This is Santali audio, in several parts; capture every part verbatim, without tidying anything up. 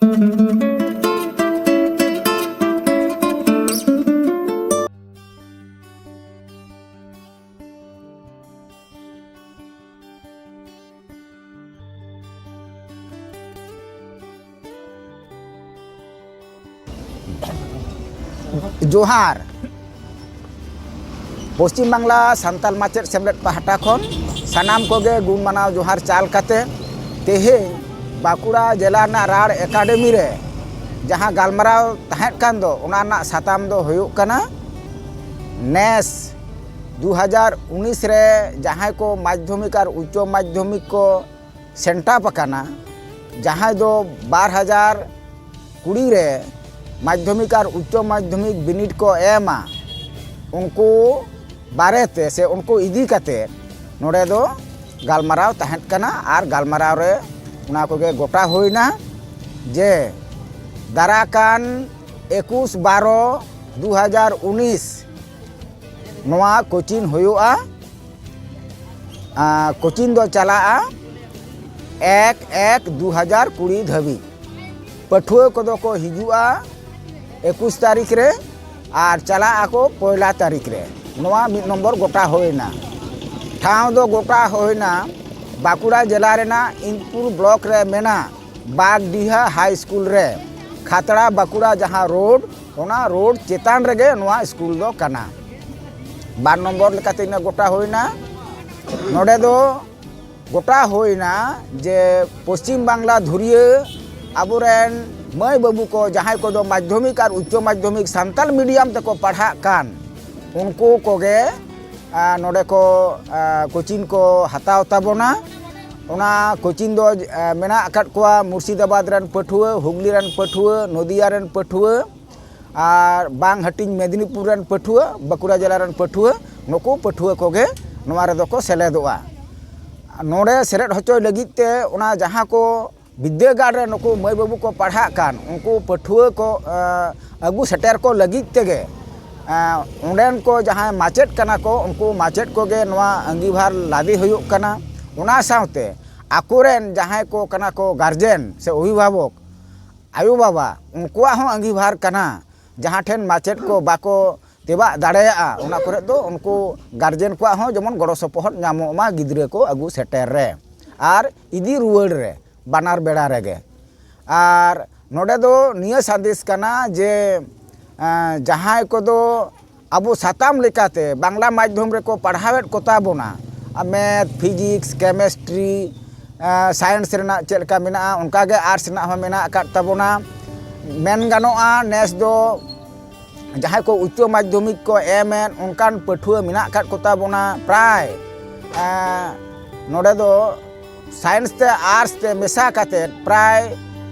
ᱡᱚᱦᱟᱨ᱾ ᱯᱚᱥᱪᱤᱢ ᱵᱟᱝᱞᱟ ᱥᱟᱱᱛᱟᱲ ᱢᱟᱪᱮᱫ ᱥᱮᱢᱞᱮᱫ ᱯᱟᱦᱴᱟ ᱠᱷᱚᱱ ᱥᱟᱱᱟᱢ ᱠᱚᱜᱮ ᱜᱩᱱ ᱢᱟᱱᱟᱣ ᱡᱚᱦᱟᱨ ᱪᱟᱞ ᱠᱟᱛᱮ, ᱛᱮᱦᱮᱧ ᱵᱟᱸᱠᱩᱲᱟ ᱡᱮᱞᱟ ᱨᱮᱱᱟᱜ ᱨᱟᱲ ᱮᱠᱟᱰᱮᱢᱤ ᱨᱮ ᱡᱟᱦᱟᱸ ᱜᱟᱞᱢᱟᱨᱟᱣ ᱛᱟᱦᱮᱸ ᱠᱟᱱ ᱫᱚ, ᱚᱱᱟ ᱨᱮᱱᱟᱜ ᱥᱟᱛᱟᱢ ᱫᱚ ᱦᱩᱭᱩᱜ ᱠᱟᱱᱟ, ᱱᱮᱥ ᱫᱩ ᱦᱟᱡᱟᱨ ᱩᱱᱤᱥ ᱨᱮ ᱡᱟᱦᱟᱸᱭ ᱠᱚ ᱢᱟᱫᱽᱫᱷᱚᱢᱤᱠ ᱟᱨ ᱩᱪᱪᱚ ᱢᱟᱫᱽᱫᱷᱚᱢᱤᱠ ᱠᱚ ᱥᱮᱱᱴᱟᱯ ᱟᱠᱟᱱᱟ, ᱡᱟᱦᱟᱸᱭ ᱫᱚ ᱵᱟᱨ ᱦᱟᱡᱟᱨ ᱠᱩᱲᱤ ᱨᱮ ᱢᱟᱫᱽᱫᱷᱚᱢᱤᱠ ᱟᱨ ᱩᱪᱪᱚ ᱢᱟᱫᱽᱫᱷᱚᱢᱤᱠ ᱵᱤᱱᱤᱰ ᱠᱚ ᱮᱢᱟ, ᱩᱱᱠᱩ ᱵᱟᱨᱮᱛᱮ ᱥᱮ ᱩᱱᱠᱩ ᱤᱫᱤ ᱠᱟᱛᱮ ᱱᱚᱰᱮ ᱫᱚ ᱜᱟᱞᱢᱟᱨᱟᱣ ᱛᱟᱦᱮᱸ ᱠᱟᱱᱟ᱾ ᱟᱨ ᱜᱟᱞᱢᱟᱨᱟᱣ ᱨᱮ ᱚᱱᱟ ᱠᱚᱜᱮ ᱜᱚᱴᱟ ᱦᱩᱭᱱᱟ ᱡᱮ ᱫᱟᱨᱟᱠᱟᱱ ᱮᱠᱩᱥ ᱵᱟᱨᱚ ᱫᱩ ᱦᱟᱡᱟᱨ ᱩᱱᱤᱥ ᱱᱚᱣᱟ ᱠᱳᱪᱤᱝ ᱦᱩᱭᱩᱜᱼᱟ᱾ ᱟᱨ ᱠᱳᱪᱤᱝ ᱫᱚ ᱪᱟᱞᱟᱜᱼᱟ ᱮᱠ ᱮᱠ ᱫᱩ ᱦᱟᱡᱟᱨ ᱠᱩᱲᱤ ᱫᱷᱟᱹᱵᱤᱡ᱾ ᱯᱟᱹᱴᱷᱩᱣᱟᱹ ᱠᱚᱫᱚ ᱠᱚ ᱦᱤᱡᱩᱜᱼᱟ ᱮᱠᱩᱥ ᱛᱟᱹᱨᱤᱠᱷ ᱨᱮ ᱟᱨ ᱪᱟᱞᱟᱜ ᱟᱠᱚ ᱯᱚᱭᱞᱟ ᱛᱟᱹᱨᱤᱠᱷ ᱨᱮ᱾ ᱱᱚᱣᱟ ᱢᱤᱫ ᱱᱚᱢᱵᱚᱨ ᱜᱚᱴᱟ ᱦᱩᱭᱱᱟ᱾ ᱴᱷᱟᱶ ᱫᱚ ᱜᱚᱴᱟ ᱦᱩᱭᱱᱟ ᱵᱟᱸᱠᱩᱲᱟ ᱡᱮᱞᱟ ᱨᱮᱱᱟᱜ ᱤᱱᱫᱽᱯᱩᱨ ᱵᱞᱚᱠ ᱨᱮ ᱢᱮᱱᱟᱜ ᱵᱟᱜᱽᱰᱤᱦᱟ ᱦᱟᱭ ᱥᱠᱩᱞ ᱨᱮ, ᱠᱷᱟᱛᱲᱟ ᱵᱟᱸᱠᱩᱲᱟ ᱡᱟᱦᱟᱸ ᱨᱳᱰ, ᱚᱱᱟ ᱨᱳᱰ ᱪᱮᱛᱟᱱ ᱨᱮᱜᱮ ᱱᱚᱣᱟ ᱥᱠᱩᱞ ᱫᱚ ᱠᱟᱱᱟ᱾ ᱵᱟᱨ ᱱᱚᱢᱵᱚᱨ ᱞᱮᱠᱟᱛᱮ ᱤᱱᱟᱹ ᱜᱚᱴᱟ ᱦᱩᱭᱱᱟ᱾ ᱱᱚᱰᱮ ᱫᱚ ᱜᱚᱴᱟ ᱦᱩᱭᱱᱟ ᱡᱮ ᱯᱚᱥᱪᱤᱢ ᱵᱟᱝᱞᱟ ᱫᱷᱩᱨᱤᱭᱟᱹ ᱟᱵᱚᱨᱮᱱ ᱢᱟᱹᱭ ᱵᱟᱹᱵᱩ ᱠᱚ, ᱡᱟᱦᱟᱸᱭ ᱠᱚᱫᱚ ᱢᱟᱫᱽᱫᱷᱚᱢᱤᱠ ᱟᱨ ᱩᱪᱪᱚ ᱢᱟᱫᱽᱫᱷᱚᱢᱤᱠ ᱥᱟᱱᱛᱟᱲ ᱢᱤᱰᱤᱭᱟᱢ ᱛᱮᱠᱚ ᱯᱟᱲᱦᱟᱜ ᱠᱟᱱ, ᱩᱱᱠᱩ ᱠᱚᱜᱮ, ᱟ, ᱱᱚᱰᱮ ᱠᱚ, ᱟ, ᱠᱳᱪᱤᱝ ᱠᱚ ᱦᱟᱛᱟᱣ ᱛᱟᱵᱚᱱᱟ᱾ ᱚᱱᱟ ᱠᱳᱪᱤᱝ ᱫᱚ, ᱟ, ᱢᱮᱱᱟᱜ ᱟᱠᱟᱫ ᱠᱚᱣᱟ ᱢᱩᱨᱥᱤᱫᱟᱵᱟᱫᱽ ᱨᱮᱱ ᱯᱟᱹᱴᱷᱩᱣᱟᱹ, ᱦᱩᱜᱽᱞᱤ ᱨᱮᱱ ᱯᱟᱹᱴᱷᱩᱣᱟᱹ, ᱱᱚᱫᱤᱭᱟ ᱨᱮᱱ ᱯᱟᱹᱴᱷᱩᱣᱟᱹ, ᱟᱨ ᱵᱟᱝ ᱦᱟᱹᱴᱤᱧ ᱢᱮᱫᱽᱱᱤᱯᱩᱨ ᱨᱮᱱ ᱯᱟᱹᱴᱷᱩᱣᱟᱹ, ᱵᱟᱸᱠᱩᱲᱟ ᱡᱮᱞᱟ ᱨᱮᱱ ᱯᱟᱹᱴᱷᱩᱣᱟᱹ, ᱱᱩᱠᱩ ᱯᱟᱹᱴᱷᱩᱣᱟᱹ ᱠᱚᱜᱮ ᱱᱚᱣᱟ ᱨᱮᱫᱚ ᱠᱚ ᱥᱮᱞᱮᱫᱚᱜᱼᱟ᱾ ᱱᱚᱰᱮ ᱥᱮᱞᱮᱫ ᱦᱚᱪᱚᱭ ᱞᱟᱹᱜᱤᱫ ᱛᱮ ᱚᱱᱟ ᱡᱟᱦᱟᱸ ᱠᱚ ᱵᱤᱫᱽᱫᱟᱹᱜᱟᱲ ᱨᱮ ᱱᱩᱠᱩ ᱢᱟᱹᱭ ᱵᱟᱹᱵᱩ ᱠᱚ ᱯᱟᱲᱦᱟᱜ ᱠᱟᱱ, ᱩᱱᱠᱩ ᱯᱟᱹᱴᱷᱩᱣᱟᱹ ᱠᱚ, ᱮᱸ, ᱟᱹᱜᱩ ᱥᱮᱴᱮᱨ ᱠᱚ ᱞᱟᱹᱜᱤᱫ ᱛᱮᱜᱮ, ᱮᱸ, ᱚᱸᱰᱮᱱ ᱠᱚ ᱡᱟᱦᱟᱸᱭ ᱢᱟᱪᱮᱫ ᱠᱟᱱᱟ ᱠᱚ, ᱩᱱᱠᱩ ᱢᱟᱪᱮᱫ ᱠᱚᱜᱮ ᱱᱚᱣᱟ ᱟᱺᱜᱤᱵᱷᱟᱨ ᱞᱟᱫᱮ ᱦᱩᱭᱩᱜ ᱠᱟᱱᱟ᱾ ᱚᱱᱟ ᱥᱟᱶᱛᱮ ᱟᱠᱚᱨᱮᱱ ᱡᱟᱦᱟᱸᱭ ᱠᱚ ᱠᱟᱱᱟ ᱠᱚ ᱜᱟᱨᱡᱮᱱ ᱥᱮ ᱚᱵᱷᱤᱵᱷᱟᱵᱚᱠ, ᱟᱭᱳᱼᱵᱟᱵᱟ, ᱩᱱᱠᱩᱣᱟᱜ ᱦᱚᱸ ᱟᱺᱜᱤᱵᱷᱟᱨ ᱠᱟᱱᱟ, ᱡᱟᱦᱟᱸ ᱴᱷᱮᱱ ᱢᱟᱪᱮᱫ ᱠᱚ ᱵᱟᱠᱚ ᱛᱮᱵᱟᱜ ᱫᱟᱲᱮᱭᱟᱜᱼᱟ, ᱚᱱᱟ ᱠᱚᱨᱮ ᱫᱚ ᱩᱱᱠᱩ ᱜᱟᱨᱡᱮᱱ ᱠᱚᱣᱟᱜ ᱦᱚᱸ ᱡᱮᱢᱚᱱ ᱜᱚᱲᱚ ᱥᱚᱯᱚᱦᱚᱫ ᱧᱟᱢᱚᱜ ᱢᱟ ᱜᱤᱫᱽᱨᱟᱹ ᱠᱚ ᱟᱹᱜᱩ ᱥᱮᱴᱮᱨ ᱨᱮ ᱟᱨ ᱤᱫᱤ ᱨᱩᱣᱟᱹᱲ ᱨᱮ, ᱵᱟᱱᱟᱨ ᱵᱮᱲᱟ ᱨᱮᱜᱮ᱾ ᱟᱨ ᱱᱚᱰᱮ ᱫᱚ ᱱᱤᱭᱟᱹ ᱥᱟᱸᱫᱮᱥ ᱠᱟᱱᱟ ᱡᱮ, ᱮᱸ, ᱡᱟᱦᱟᱸᱭ ᱠᱚᱫᱚ ᱟᱵᱚ ᱥᱟᱛᱟᱢ ᱞᱮᱠᱟᱛᱮ ᱵᱟᱝᱞᱟ ᱢᱟᱫᱽᱫᱷᱚᱢ ᱨᱮᱠᱚ ᱯᱟᱲᱦᱟᱣᱮᱫ ᱠᱚᱛᱟ ᱵᱚᱱᱟ, ᱟᱨ ᱢᱮᱛᱷ, ᱯᱷᱤᱡᱤᱠᱥ, ᱠᱮᱢᱮᱥᱴᱨᱤ, ᱮᱸ, ᱥᱟᱭᱮᱱᱥ ᱨᱮᱱᱟᱜ ᱪᱮᱫ ᱞᱮᱠᱟ ᱢᱮᱱᱟᱜᱼᱟ, ᱚᱱᱠᱟᱜᱮ ᱟᱨᱴᱥ ᱨᱮᱱᱟᱜ ᱦᱚᱸ ᱢᱮᱱᱟᱜ ᱟᱠᱟᱫ ᱛᱟᱵᱚᱱᱟ᱾ ᱢᱮᱱ ᱜᱟᱱᱚᱜᱼᱟ, ᱱᱮᱥ ᱫᱚ ᱡᱟᱦᱟᱸᱭ ᱠᱚ ᱩᱪᱪᱚ ᱢᱟᱫᱽᱫᱷᱚᱢᱤᱠ ᱠᱚ ᱮᱢᱮᱫ, ᱚᱱᱠᱟᱱ ᱯᱟᱹᱴᱷᱩᱣᱟᱹ ᱢᱮᱱᱟᱜ ᱟᱠᱟᱫ ᱠᱚᱛᱟ ᱵᱚᱱᱟ ᱯᱨᱟᱭ, ᱮᱸ, ᱱᱚᱰᱮ ᱫᱚ ᱥᱟᱭᱮᱱᱥ ᱛᱮ ᱟᱨᱴᱥ ᱛᱮ ᱢᱮᱥᱟ ᱠᱟᱛᱮᱫ ᱯᱨᱟᱭ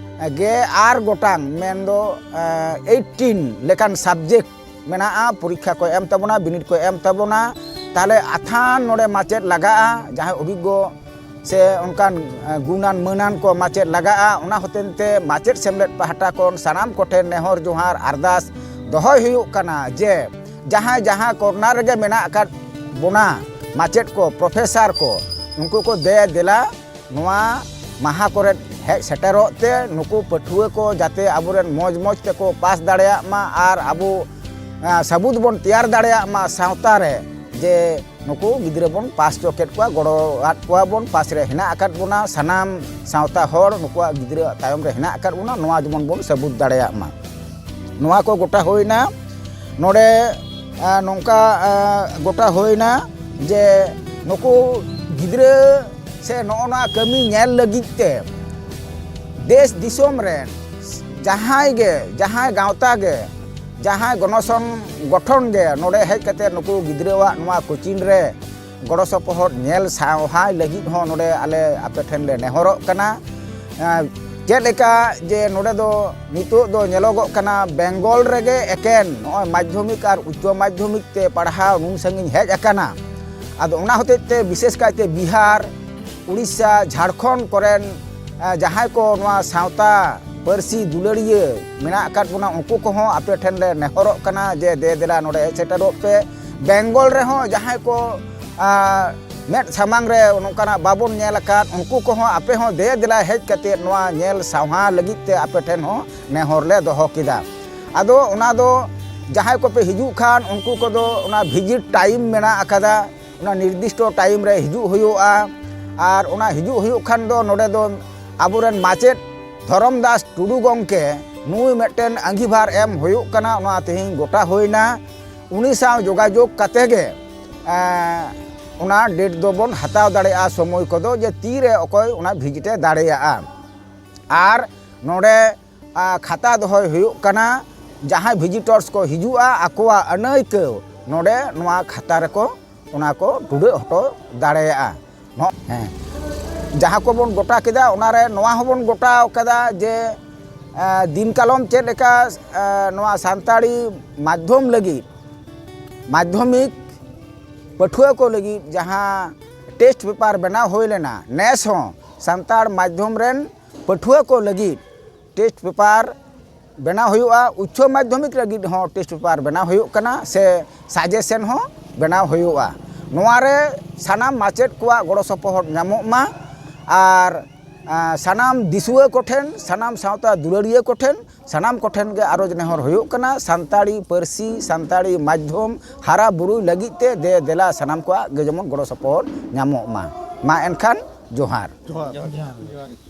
ᱜᱮ ᱟᱨ ᱜᱚᱴᱟᱝ, ᱢᱮᱱᱫᱚ, ᱮᱸ, ᱮᱭᱤᱴᱴᱤᱱ ᱞᱮᱠᱟᱱ ᱥᱟᱵᱡᱮᱠᱴ ᱢᱮᱱᱟᱜᱼᱟ, ᱯᱚᱨᱤᱠᱠᱷᱟ ᱠᱚ ᱮᱢ ᱛᱟᱵᱚᱱᱟ, ᱵᱤᱱᱤᱰ ᱠᱚ ᱮᱢ ᱛᱟᱵᱚᱱᱟ᱾ ᱛᱟᱦᱚᱞᱮ ᱟᱛᱷᱟᱱ ᱱᱚᱰᱮ ᱢᱟᱪᱮᱫ ᱞᱟᱜᱟᱜᱼᱟ, ᱡᱟᱦᱟᱸᱭ ᱚᱵᱷᱤᱜᱽᱜᱚ ᱥᱮ ᱚᱱᱠᱟᱱ, ᱮᱸ, ᱜᱩᱱᱟᱱ ᱢᱟᱹᱱᱟᱱ ᱠᱚ ᱢᱟᱪᱮᱫ ᱞᱟᱜᱟᱜᱼᱟ᱾ ᱚᱱᱟ ᱦᱚᱛᱮᱱ ᱛᱮ ᱢᱟᱪᱮᱫ ᱥᱮᱢᱞᱮᱫ ᱯᱟᱦᱴᱟ ᱠᱷᱚᱱ ᱥᱟᱱᱟᱢ ᱠᱚᱴᱷᱮᱱ ᱱᱮᱦᱚᱨ ᱡᱚᱦᱟᱨ ᱟᱨᱫᱟᱥ ᱫᱚᱦᱚᱭ ᱦᱩᱭᱩᱜ ᱠᱟᱱᱟ ᱡᱮ ᱡᱟᱦᱟᱸᱭ ᱡᱟᱦᱟᱸ ᱠᱚᱨᱱᱟᱨ ᱨᱮᱜᱮ ᱢᱮᱱᱟᱜ ᱟᱠᱟᱫ ᱵᱚᱱᱟ, ᱢᱟᱪᱮᱫ ᱠᱚ, ᱯᱨᱚᱯᱷᱮᱥᱟᱨ ᱠᱚ, ᱩᱱᱠᱩ ᱠᱚ ᱫᱮ ᱫᱮᱞᱟ ᱱᱚᱣᱟ ᱢᱟᱦᱟ ᱠᱚᱨᱮ ᱦᱮᱡ ᱥᱮᱴᱮᱨᱚᱜ ᱛᱮ ᱱᱩᱠᱩ ᱯᱟᱹᱴᱷᱩᱣᱟᱹ ᱠᱚ ᱡᱟᱛᱮ ᱟᱵᱚᱨᱮᱱ ᱢᱚᱡᱽ ᱢᱚᱡᱽ ᱛᱮᱠᱚ ᱯᱟᱥ ᱫᱟᱲᱮᱭᱟᱜ ᱢᱟ ᱟᱨ ᱟᱵᱚ, ᱟᱸ, ᱥᱟᱹᱵᱩᱛ ᱵᱚᱱ ᱛᱮᱭᱟᱨ ᱫᱟᱲᱮᱭᱟᱜ ᱢᱟ ᱥᱟᱶᱛᱟ ᱨᱮ ᱡᱮ ᱱᱩᱠᱩ ᱜᱤᱫᱽᱨᱟᱹ ᱵᱚᱱ ᱯᱟᱥ ᱦᱚᱪᱚ ᱠᱮᱫ ᱠᱚᱣᱟ, ᱜᱚᱲᱚᱣᱟᱫ ᱠᱚᱣᱟ ᱵᱚᱱ, ᱯᱟᱥ ᱨᱮ ᱦᱮᱱᱟᱜ ᱟᱠᱟᱫ ᱵᱚᱱᱟ, ᱥᱟᱱᱟᱢ ᱥᱟᱶᱛᱟ ᱦᱚᱲ ᱱᱩᱠᱩᱣᱟᱜ ᱜᱤᱫᱽᱨᱟᱹ ᱛᱟᱭᱚᱢ ᱨᱮ ᱦᱮᱱᱟᱜ ᱟᱠᱟᱫ ᱵᱚᱱᱟ, ᱱᱚᱣᱟ ᱡᱮᱢᱚᱱ ᱵᱚᱱ ᱥᱟᱹᱵᱩᱛ ᱫᱟᱲᱮᱭᱟᱜ ᱢᱟ᱾ ᱱᱚᱣᱟ ᱠᱚ ᱜᱚᱴᱟ ᱦᱩᱭᱱᱟ᱾ ᱱᱚᱰᱮ, ᱟ, ᱱᱚᱝᱠᱟ, ᱟ, ᱜᱚᱴᱟ ᱦᱩᱭᱱᱟ ᱡᱮ ᱱᱩᱠᱩ ᱜᱤᱫᱽᱨᱟᱹ ᱥᱮ ᱱᱚᱜᱼᱚ ᱱᱚᱣᱟ ᱠᱟᱹᱢᱤ ᱧᱮᱞ ᱞᱟᱹᱜᱤᱫ ᱛᱮ ᱫᱮᱥ ᱫᱤᱥᱚᱢ ᱨᱮᱱ ᱡᱟᱦᱟᱸᱭ ᱜᱮ, ᱡᱟᱦᱟᱸᱭ ᱜᱟᱶᱛᱟ ᱜᱮ, ᱡᱟᱦᱟᱸᱭ ᱜᱚᱱᱚ ᱥᱚᱝᱜᱚᱴᱷᱚᱱ ᱜᱮ ᱱᱚᱰᱮ ᱦᱮᱡ ᱠᱟᱛᱮ ᱱᱩᱠᱩ ᱜᱤᱫᱽᱨᱟᱹᱣᱟᱜ ᱱᱚᱣᱟ ᱠᱳᱪᱤᱝ ᱨᱮ ᱜᱚᱲᱚ ᱥᱚᱯᱚᱦᱚᱫ ᱧᱮᱞ ᱥᱟᱶᱦᱟᱭ ᱞᱟᱹᱜᱤᱫ ᱦᱚᱸ ᱱᱚᱰᱮ ᱟᱞᱮ ᱟᱯᱮ ᱴᱷᱮᱱ ᱞᱮ ᱱᱮᱦᱚᱨᱚᱜ ᱠᱟᱱᱟ᱾ ᱮᱸ, ᱪᱮᱫ ᱞᱮᱠᱟ ᱡᱮ ᱱᱚᱰᱮ ᱫᱚ ᱱᱤᱛᱚᱜ ᱫᱚ ᱧᱮᱞᱚᱜᱚᱜ ᱠᱟᱱᱟ ᱵᱮᱝᱜᱚᱞ ᱨᱮᱜᱮ ᱮᱠᱮᱱ ᱱᱚᱜᱼᱚᱭ ᱢᱟᱫᱽᱫᱷᱚᱢᱤᱠ ᱟᱨ ᱩᱪᱪᱚ ᱢᱟᱫᱽᱫᱷᱚᱢᱤᱠ ᱛᱮ ᱯᱟᱲᱦᱟᱣ ᱱᱩᱱ ᱥᱟᱺᱜᱤᱧ ᱦᱮᱡ ᱟᱠᱟᱱᱟ᱾ ᱟᱫᱚ ᱚᱱᱟ ᱦᱚᱛᱮᱡ ᱛᱮ ᱵᱤᱥᱮᱥ ᱠᱟᱭᱛᱮ ᱵᱤᱦᱟᱨ, ᱩᱲᱤᱥᱥᱟ, ᱡᱷᱟᱲᱠᱷᱚᱸᱰ ᱠᱚᱨᱮᱱ, ᱮᱸ, ᱡᱟᱦᱟᱸᱭ ᱠᱚ ᱱᱚᱣᱟ ᱥᱟᱶᱛᱟ ᱯᱟᱹᱨᱥᱤ ᱫᱩᱞᱟᱹᱲᱤᱭᱟᱹ ᱢᱮᱱᱟᱜ ᱟᱠᱟᱫ ᱵᱚᱱᱟ, ᱩᱱᱠᱩ ᱠᱚᱦᱚᱸ ᱟᱯᱮ ᱴᱷᱮᱱ ᱞᱮ ᱱᱮᱦᱚᱨᱚᱜ ᱠᱟᱱᱟ ᱡᱮ ᱫᱮ ᱫᱮᱞᱟ ᱱᱚᱰᱮ ᱦᱮᱡ ᱥᱮᱴᱮᱨᱚᱜ ᱯᱮ᱾ ᱵᱮᱝᱜᱚᱞ ᱨᱮᱦᱚᱸ ᱡᱟᱦᱟᱸᱭ ᱠᱚ, ᱟᱸ, ᱢᱮᱫ ᱥᱟᱢᱟᱝ ᱨᱮ ᱱᱚᱝᱠᱟᱱᱟᱜ ᱵᱟᱵᱚᱱ ᱧᱮᱞ ᱟᱠᱟᱫ, ᱩᱱᱠᱩ ᱠᱚᱦᱚᱸ ᱟᱯᱮ ᱦᱚᱸ ᱫᱮ ᱫᱮᱞᱟ ᱦᱮᱡ ᱠᱟᱛᱮ ᱱᱚᱣᱟ ᱧᱮᱞ ᱥᱟᱣᱦᱟ ᱞᱟᱹᱜᱤᱫ ᱛᱮ ᱟᱯᱮ ᱴᱷᱮᱱ ᱦᱚᱸ ᱱᱮᱦᱚᱨ ᱞᱮ ᱫᱚᱦᱚ ᱠᱮᱫᱟ᱾ ᱟᱫᱚ ᱚᱱᱟ ᱫᱚ ᱡᱟᱦᱟᱸᱭ ᱠᱚᱯᱮ ᱦᱤᱡᱩᱜ ᱠᱷᱟᱱ, ᱩᱱᱠᱩ ᱠᱚᱫᱚ ᱚᱱᱟ ᱵᱷᱤᱡᱤᱴ ᱴᱟᱭᱤᱢ ᱢᱮᱱᱟᱜ ᱟᱠᱟᱫᱟ, ᱚᱱᱟ ᱱᱤᱨᱫᱤᱥᱴᱚ ᱴᱟᱭᱤᱢ ᱨᱮ ᱦᱤᱡᱩᱜ ᱦᱩᱭᱩᱜᱼᱟ᱾ ᱟᱨ ᱚᱱᱟ ᱦᱤᱡᱩᱜ ᱦᱩᱭᱩᱜ ᱠᱷᱟᱱ ᱫᱚ ᱱᱚᱰᱮ ᱫᱚ ᱟᱵᱚᱨᱮᱱ ᱢᱟᱪᱮᱫ ᱫᱷᱚᱨᱚᱢ ᱫᱟᱥ ᱴᱩᱰᱩ ᱜᱚᱢᱠᱮ, ᱱᱩᱭ ᱢᱤᱫᱴᱮᱱ ᱟᱸᱜᱤᱵᱷᱟᱨ ᱮᱢ ᱦᱩᱭᱩᱜ ᱠᱟᱱᱟ, ᱚᱱᱟ ᱛᱮᱦᱮᱧ ᱜᱚᱴᱟ ᱦᱩᱭᱱᱟ᱾ ᱩᱱᱤ ᱥᱟᱶ ᱡᱳᱜᱟᱡᱳᱜᱽ ᱠᱟᱛᱮ ᱜᱮ, ᱮᱸ, ᱚᱱᱟ ᱰᱮᱴ ᱫᱚᱵᱚᱱ ᱦᱟᱛᱟᱣ ᱫᱟᱲᱮᱭᱟᱜᱼᱟ, ᱥᱚᱢᱚᱭ ᱠᱚᱫᱚ, ᱡᱮ ᱛᱤᱨᱮ ᱚᱠᱚᱭ ᱚᱱᱟ ᱵᱷᱤᱡᱤᱴ ᱮ ᱫᱟᱲᱮᱭᱟᱜᱼᱟ᱾ ᱟᱨ ᱱᱚᱰᱮ, ᱟ, ᱠᱷᱟᱛᱟ ᱫᱚᱦᱚᱭ ᱦᱩᱭᱩᱜ ᱠᱟᱱᱟ, ᱡᱟᱦᱟᱸᱭ ᱵᱷᱤᱡᱤᱴᱚᱨᱥ ᱠᱚ ᱦᱤᱡᱩᱜᱼᱟ, ᱟᱠᱚᱣᱟᱜ ᱟᱹᱱᱟᱹᱭᱠᱟᱹᱣ ᱱᱚᱰᱮ ᱱᱚᱣᱟ ᱠᱷᱟᱛᱟ ᱨᱮᱠᱚ, ᱚᱱᱟ ᱠᱚ ᱴᱩᱰᱟᱹᱜ ᱦᱚᱴᱚ ᱫᱟᱲᱮᱭᱟᱜᱼᱟ᱾ ᱱᱚ-, ᱦᱮᱸ, ᱡᱟᱦᱟᱸ ᱠᱚᱵᱚᱱ ᱜᱚᱴᱟ ᱠᱮᱫᱟ, ᱚᱱᱟᱨᱮ ᱱᱚᱣᱟ ᱦᱚᱸᱵᱚᱱ ᱜᱚᱴᱟ ᱠᱟᱫᱟ ᱡᱮ, ᱮ, ᱫᱤᱱ ᱠᱟᱞᱚᱢ ᱪᱮᱫ ᱞᱮᱠᱟ, ᱮ, ᱱᱚᱣᱟ ᱥᱟᱱᱛᱟᱲᱤ ᱢᱟᱫᱽᱫᱷᱚᱢ ᱞᱟᱹᱜᱤᱫ, ᱢᱟᱫᱽᱫᱷᱚᱢᱤᱠ ᱯᱟᱹᱴᱷᱩᱣᱟᱹ ᱠᱚ ᱞᱟᱹᱜᱤᱫ ᱡᱟᱦᱟᱸ ᱴᱮᱥᱴ ᱯᱮᱯᱟᱨ ᱵᱮᱱᱟᱣ ᱦᱩᱭ ᱞᱮᱱᱟ, ᱱᱮᱥ ᱦᱚᱸ ᱥᱟᱱᱛᱟᱲ ᱢᱟᱫᱽᱫᱷᱚᱢ ᱨᱮᱱ ᱯᱟᱹᱴᱷᱩᱣᱟᱹ ᱠᱚ ᱞᱟᱹᱜᱤᱫ ᱴᱮᱥᱴ ᱯᱮᱯᱟᱨ ᱵᱮᱱᱟᱣ ᱦᱩᱭᱩᱜᱼᱟ᱾ ᱩᱪᱪᱚ ᱢᱟᱫᱽᱫᱷᱚᱢᱤᱠ ᱞᱟᱹᱜᱤᱫ ᱦᱚᱸ ᱴᱮᱥᱴ ᱯᱮᱯᱟᱨ ᱵᱮᱱᱟᱣ ᱦᱩᱭᱩᱜ ᱠᱟᱱᱟ, ᱥᱮ ᱥᱟᱡᱮᱥᱚᱱ ᱦᱚᱸ ᱵᱮᱱᱟᱣ ᱦᱩᱭᱩᱜᱼᱟ᱾ ᱱᱚᱣᱟ ᱨᱮ ᱥᱟᱱᱟᱢ ᱢᱟᱪᱮᱫ ᱠᱚᱣᱟᱜ ᱜᱚᱲᱚ ᱥᱚᱯᱚᱦᱚᱫ ᱧᱟᱢᱚᱜ ᱢᱟ᱾ ᱟᱨ, ᱟ, ᱥᱟᱱᱟᱢ ᱫᱤᱥᱩᱣᱟᱹ ᱠᱚᱴᱷᱮᱱ, ᱥᱟᱱᱟᱢ ᱥᱟᱶᱛᱟ ᱫᱩᱞᱟᱹᱲᱤᱭᱟᱹ ᱠᱚᱴᱷᱮᱱ, ᱥᱟᱱᱟᱢ ᱠᱚᱴᱷᱮᱱ ᱜᱮ ᱟᱨᱚᱡᱽ ᱱᱮᱦᱚᱨ ᱦᱩᱭᱩᱜ ᱠᱟᱱᱟ, ᱥᱟᱱᱛᱟᱲᱤ ᱯᱟᱹᱨᱥᱤ, ᱥᱟᱱᱛᱟᱲᱤ ᱢᱟᱫᱽᱫᱷᱚᱢ ᱦᱟᱨᱟ ᱵᱩᱨᱩᱭ ᱞᱟᱹᱜᱤᱫ ᱛᱮ ᱫᱮ ᱫᱮᱞᱟ ᱥᱟᱱᱟᱢ ᱠᱚᱣᱟᱜ ᱜᱮ ᱡᱮᱢᱚᱱ ᱜᱚᱲᱚ ᱥᱚᱯᱚᱦᱚᱫ ᱧᱟᱢᱚᱜ ᱢᱟ᱾ ᱢᱟ ᱮᱱᱠᱷᱟᱱ ᱡᱚᱦᱟᱨ᱾ ᱡᱚᱦᱟᱨ᱾